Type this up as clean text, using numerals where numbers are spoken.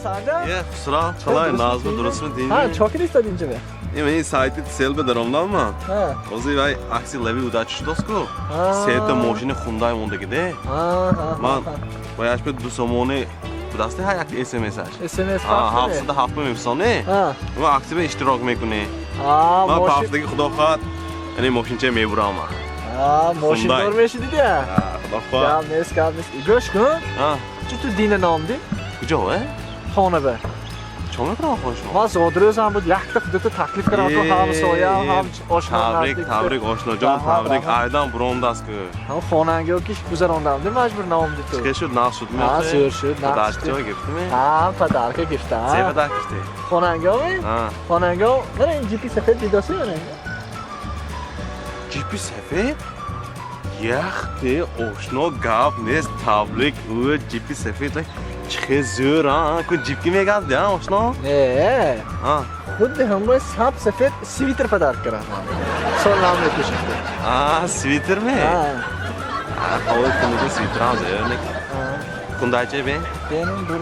Санҷар. Е, Хусрав, чалай, назми, дурустми, динми? Ҳа, чо кидистад инҷа? Ин сайти сел бе даромдам ман. Ҳозир вай акси лови удачи шудост-ку. Сета мошини хундай мондагиде. Ман ваяш бе 2 сомони будасти, ҳар як СМС-аш. СМС. 707 мефисонӣ. Ва акси бе иштирок мекунӣ. Ман ҳафтаги, худо хоҳад, яъне мошинча мебурам ман. Мошиндор мешидӣ? Худо хоҳад. Гап нест, гап нест. Гӯш кун. Чӣ ту дина наомдӣ? Куҷо, э? Хона ба. Чо мекунам хона шумо? Ман зодрӯзам буд, якта худата таклиф кардам, ту ҳамсоя, ҳам ошно. Табрик, табрик, ошноҷон, табрик. Айдан буромдаст ку. Ҳам хонангиё ки гузарондам, маҷбур наомдӣ ту. Чӣ шуд, нағз шуд? Ҳа, зӯр шуд. Подарка гирифтими? Ҳа, подарка гирифтам. Се подарка гирифтӣ? Хонангиёми? Хонангиё, мана ин ҷипи сафед дидосӣ, мана. Ҷипи сафед? Яхте, ошно, гап нест, табрик. Ӯ ҷипи сафед чӣ хел зӯр, а? Ку ҷипки мегарди, а, ошно? Не, худи ҳамроҳи саб сафед свитер подарка кардам, сол нам мепӯшад. А, свитер ме? Ҳавои хунуки свитерам зӯр. Хундайча бен. Беним, дур.